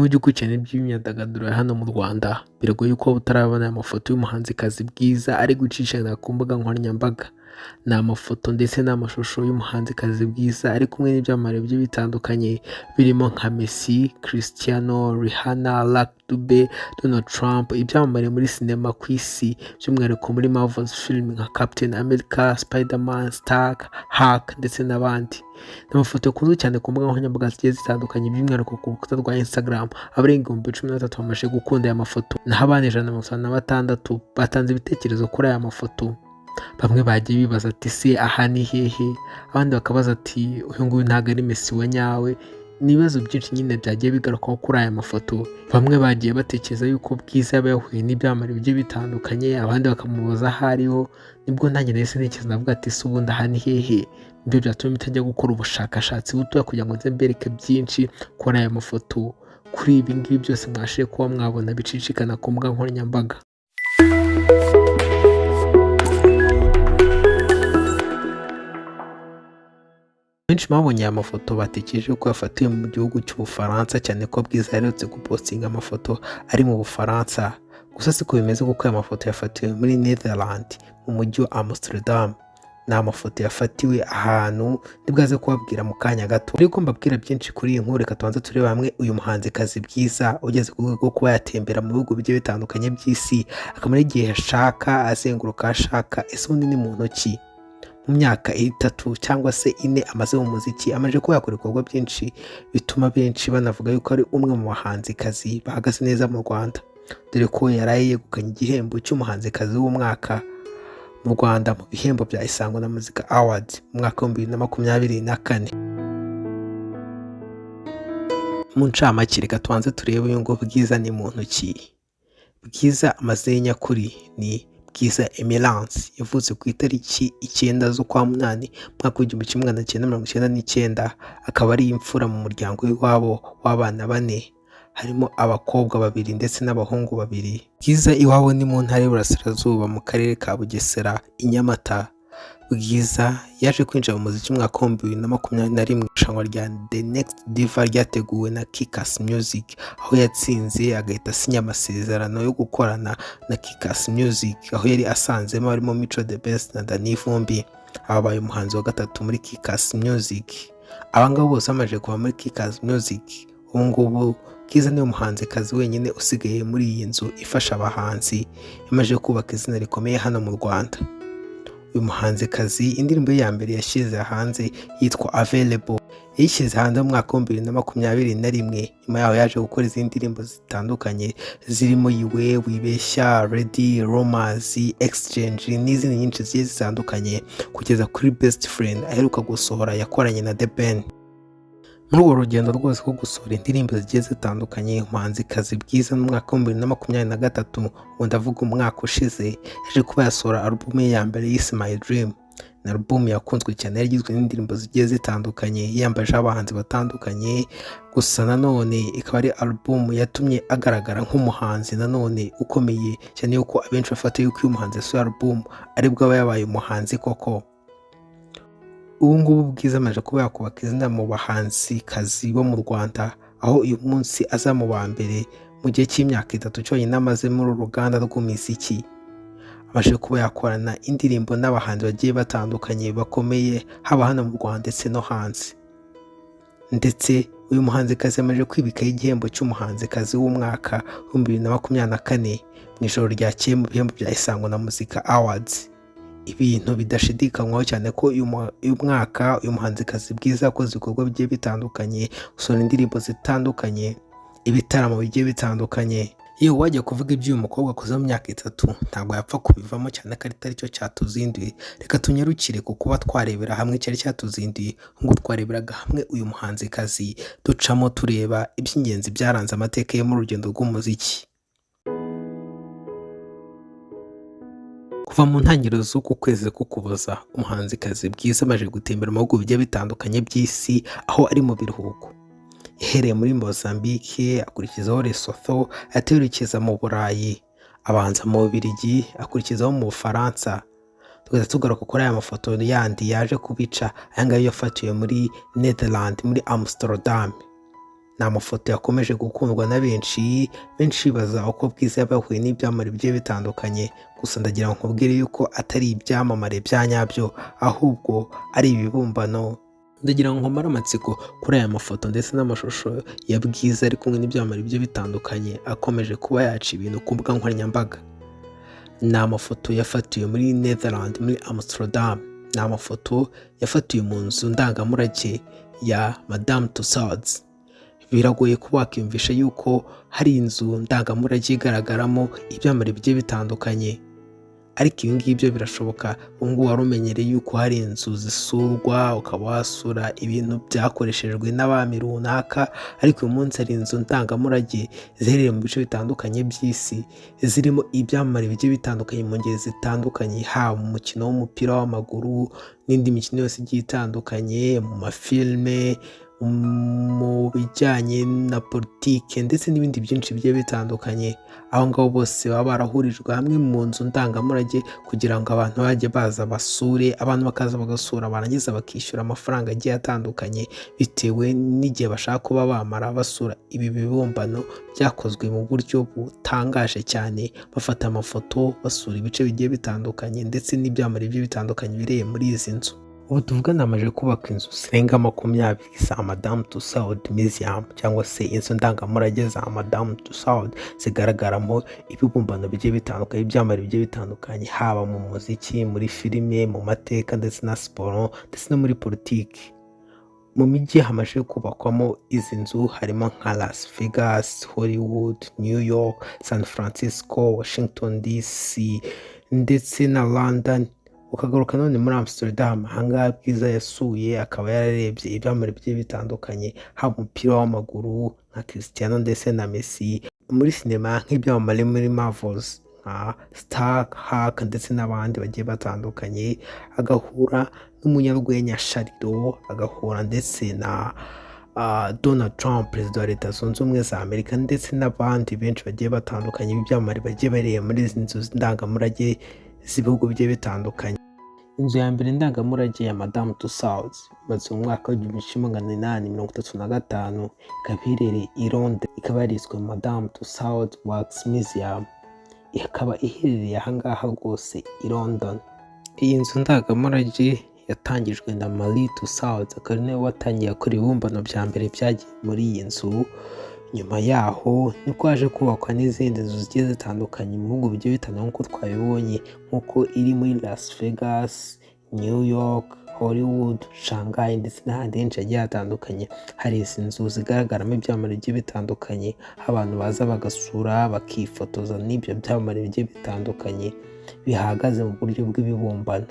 Ujya ukurikirana iby'imyidagaduro ya hano mu Rwanda, biragoye ko utarabona aya mafoto y'umuhanzikazi Bwiza ari gucicikana ku mbuga nkoranyambaga. Ni amafoto ndetse n'amashusho y'umuhanzikazi Bwiza ari kumwe n'ibyamamare bigiye bitandukanye birimo nka Messi, Cristiano, Rihanna, Lucky Dube, Donald Trump, ibyamamare muri sinema ku isi by'umwihariko muri Marvels film nka Captain America, Spiderman, Stark, Hulk ndetse n'abandi. Ni amafoto yakunzwe cyane ku mbuga nkoranyambaga zigiye zitandukanye, by'umwihariko ku rukuta rwa Instagram. Abarenga 13,000 bamaze gukunda aya mafoto, naho abandi 156 batanze ibitekerezo kuri aya mafoto. Bamwe bagiye bibaza ati: "Se aha ni hehe?" Abandi bakabaza ati: "Uyu nguyu ntabwo ari Messi wa nyawe." Ni ibibazo byinshi nyine byagiye bigarukwaho kuri aya mafoto. Bamwe bagiye batekereza yuko Bwiza yaba yahuye n'ibyamamare bigiye bitandukanye, abandi bakamubaza aho ariho. Nibwo nanjye nahise ntekereza, ndavuga ati: "Se ubundi aha ni hehe?" Nibyo byatumye mpita gukora ubushakashatsi butoya kugira ngo nze mbereke byinshi kuri aya mafoto, kuri ibi ngibi byose mwashe kuba mwabona bicicikana ku mbuga nkoranyambaga. Benshi babonye aya mafoto batekereje ko yafatiwe mu gihugu cy'Ubufaransa, cyane ko Bwiza yaherutse gupostinga amafoto ari mu Bufaransa. Gusa siko bimeze, kuko aya mafoto yafatiwe muri Netherland, mu mujyi wa Amsterdam. Ni amafoto yafatiwe ahantu nibwaze kubabwira mu kanya gato. Ariko mbabwira byinshi kuri iyi nkuru, reka tubanze turebe hamwe uyu muhanzikazi Bwiza ugeze ku rwego rwo kuba yatembera mu bihugu bigiye bitandukanye by'isi, akamara igihe ashaka, azenguruka aho ashaka. Ese ubundi ni muntu ki? Mu myaka 3 cyangwa se 4 amaze mu muziki, amaze kuba yakora ibikorwa byinshi bituma benshi banavuga yuko ari umwe mu bahanzikazi bahagaze neza mu Rwanda, dore ko yaraye yegukanye igihembo cy'umuhanzikazi w'umwaka mu Rwanda mu bihembo bya Isango na Muzika Awards mu mwaka wa 2024. Mu ncamake, reka tubanze turebe uyu ngo Bwiza ni muntu ki. Bwiza amazina ye nyakuri ni Bwiza Emerance. Yavutse ku itariki 9 z'ukwa munani, umwaka wa 1999, akaba ari imfura mu muryango w'iwabo w'abana bane, harimo abakobwa babiri ndetse n'abahungu babiri. Bwiza iwabo ni mu Ntara y'Iburasirazuba, mu Karere ka Bugesera, i Nyamata. Bwiza yaje kwinjira mu muziki mu mwaka wa 2021, irushanwa rya The Next Diva ryateguwe na Kikac Music, aho yatsinze agahita asinya amasezerano yo gukorana na Kikac Music, aho yari asanzemo harimo Mico The Best na Danny Vumbi. Ababaye umuhanzi wa gatatu muri Kikac Music. Aba ngaba bose bamaze kuva muri Kikac Music. Ubu ngubu Bwiza niwe muhanzikazi wenyine usigaye muri iyi nzu ifasha abahanzi yamaze kubaka izina rikomeye hano mu Rwanda. Uyu muhanzikazi indirimbo ye ya mbere yashyize hanze yitwa Available, yayishyize hanze mu mwaka wa 2021. Nyuma yaho yaje gukora izindi ndirimbo zitandukanye zirimo Yiwe, Wibeshya, Ready, Rumors, Exchange n'izindi nyinshi zigiye zitandukanye, kugeza kuri Best Friend aheruka gusohora yakoranye na The Ben. Muri urwo rugendo rwose rwo gusohora indirimbo zigiye zitandukanye, umuhanzikazi Bwiza mu mwaka wa 2023, ubu ndavuga umwaka ushize, yaje kuba yasohora alubumu ye ya mbere yise My Dream. Ni alubumu yakunzwe cyane, yari igizwe n'indirimbo zigiye zitandukanye, yiyambajeho abahanzi batandukanye. Gusa nanone ikaba ari alubumu yatumye agaragara nk'umuhanzi nanone ukomeye cyane, yuko abenshi bafata yuko iyo umuhanzi yasohoye alubumu aribwo aba yabaye umuhanzi koko. Ubu ngubu Bwiza amaze kuba yakubaka izina mu bahanzikazi bo mu Rwanda, aho uyu munsi aza mu ba mbere mu gihe cy'imyaka 3 cyonyine amaze muri uru ruganda rw'umuziki. Amaze kuba yakorana indirimbo n'abahanzi bagiye batandukanye bakomeye, haba hano mu Rwanda ndetse no hanze. Ndetse uyu muhanzikazi yamaze kwibikaho igihembo cy'umuhanzikazi w'umwaka wa 2024 mu ijoro ryakeye mu bihembo bya Isango na Muzika Awards. Ibintu bidashidikanywaho cyane ko uyu mwaka uyu muhanzikazi Bwiza yakoze ibikorwa bigiye bitandukanye, gusohora indirimbo zitandukanye, ibitaramo bigiye bitandukanye. Yewe, wajya kuvuga iby'uyu mukobwa akoze mu myaka 3 ntabwo yapfa kubivamo, cyane ko atari cyo cyatuzinduye. Reka tunyarukire ku kuba twarebera hamwe icyari cyatuzinduye. Ngo twareberaga hamwe uyu muhanzikazi, ducamo tureba iby'ingenzi byaranze amateka ye mu rugendo rw'umuziki. Kuva mu ntangiriro z'uku kwezi k'Ukuboza, umuhanzikazi Bwiza amaze gutembera mu bihugu bigiye bitandukanye by'isi, aho ari mu biruhuko. Yahereye muri Mozambique, akurikizaho Lesotho, aterekeza mu Burayi, abanza mu Bubiligi, akurikizaho mu Bufaransa. Tugahita tugaruka kuri aya mafoto yandi yaje kubica, aya ngaya yafatiwe muri Netherland, muri Amsterdam. Ni amafoto yakomeje gukundwa na benshi, benshi bibaza uko Bwiza yaba yahuye n'ibyamamare bigiye bitandukanye. Gusa ndagira ngo nkubwire yuko atari ibyamamare bya nyabyo, ahubwo ari ibibumbano. Ndagira ngo nkumare amatsiko kuri aya mafoto ndetse n'amashusho ya Bwiza ari kumwe n'ibyamamare bigiye bitandukanye, akomeje kuba yaca ibintu ku mbuga nkoranyambaga. Ni amafoto yafatiwe muri Netherland, muri Amsterdam. Ni amafoto yafatiwe mu nzu ndangamurage ya Madame Tussauds. Biragoye kuba wakiyumvisha yuko hari inzu ndangamurage igaragaramo ibyamamare bigiye bitandukanye, ariko ibi ngibi byo birashoboka. Ubu ngubu wari umenyereye yuko hari inzu zisurwa, ukaba wasura ibintu byakoreshejwe n'abami runaka, ariko uyu munsi hari inzu ndangamurage ziherereye mu bice bitandukanye by'isi, zirimo ibyamamare bigiye bitandukanye mu ngeri zitandukanye, haba mu mukino w'umupira w'amaguru n'indi mikino yose igiye itandukanye, mu mafilime, mu bijyanye na politike ndetse n'ibindi byinshi bigiye bitandukanye. Aho ngaho bose baba barahurijwe hamwe mu nzu ndangamurage kugira ngo abantu bajye baza basure, abantu bakaza bagasura, barangiza bakishyura amafaranga agiye atandukanye bitewe n'igihe bashaka kuba bamara basura ibi bibumbano byakozwe mu buryo butangaje cyane, bafata amafoto, basura ibice bigiye bitandukanye ndetse n'ibyamamare bigiye bitandukanye bireye muri izi nzu. Ubu tuvugana hamaze kubakwa inzu zirenga 20 za Madame Tussauds Museum, cyangwa se inzu ndangamurage za Madame Tussauds, zigaragaramo ibibumbano bigiye bitandukanye, ibyamamare bigiye bitandukanye, haba mu muziki, muri filime, mu mateka ndetse na siporo ndetse no muri politiki. Mu mijyi hamaze kubakwamo izi nzu harimo nka Las Vegas, Hollywood, New York, San Francisco, Washington DC ndetse na London. Ukagaruka none muri Amsterdam, ahangaha Bwiza yasuye, akaba yararebye ibyamamare bigiye bitandukanye, haba umupira w'amaguru nka Cristiano ndetse na Messi, muri sinema nk'ibyamamare muri Marvels nka Stark, Hulk ndetse n'abandi bagiye batandukanye, agahura n'umunyarwenya Shariro, agahura ndetse na Donald Trump, perezida wa Leta Zunze Ubumwe za Amerika, ndetse n'abandi benshi bagiye batandukanye b'ibyamamare bagiye bareba muri izi nzu ndangamurage z'ibihugu bigiye bitandukanye. Inzu ya mbere ndangamurage ya Madame Tussauds yubatswe mu mwaka w'1835, ikaba iherereye i Londres, ikaba yariswe Madame Tussauds Wax Museum, ikaba iherereye ahangaha rwose i London. Iyi nzu ndangamurage yatangijwe na Marie Tussauds, akaba ari nawe watangiye akora ibibumbano bya mbere byagiye muri iyi nzu. Nyuma yaho nibwo haje kubakwa n'izindi nzu zigiye zitandukanye mu bihugu bigiye bitandukanye nk'uko twabibonye, nk'uko iri muri Las Vegas, New York, Hollywood, Shanghai ndetse n'ahandi henshi hagiye hatandukanye. Hari izi nzu zigaragaramo ibyamamare bigiye bitandukanye, aho abantu baza bagasura, bakifotoza n'ibyo byamamare bigiye bitandukanye bihagaze mu buryo bw'ibibumbano.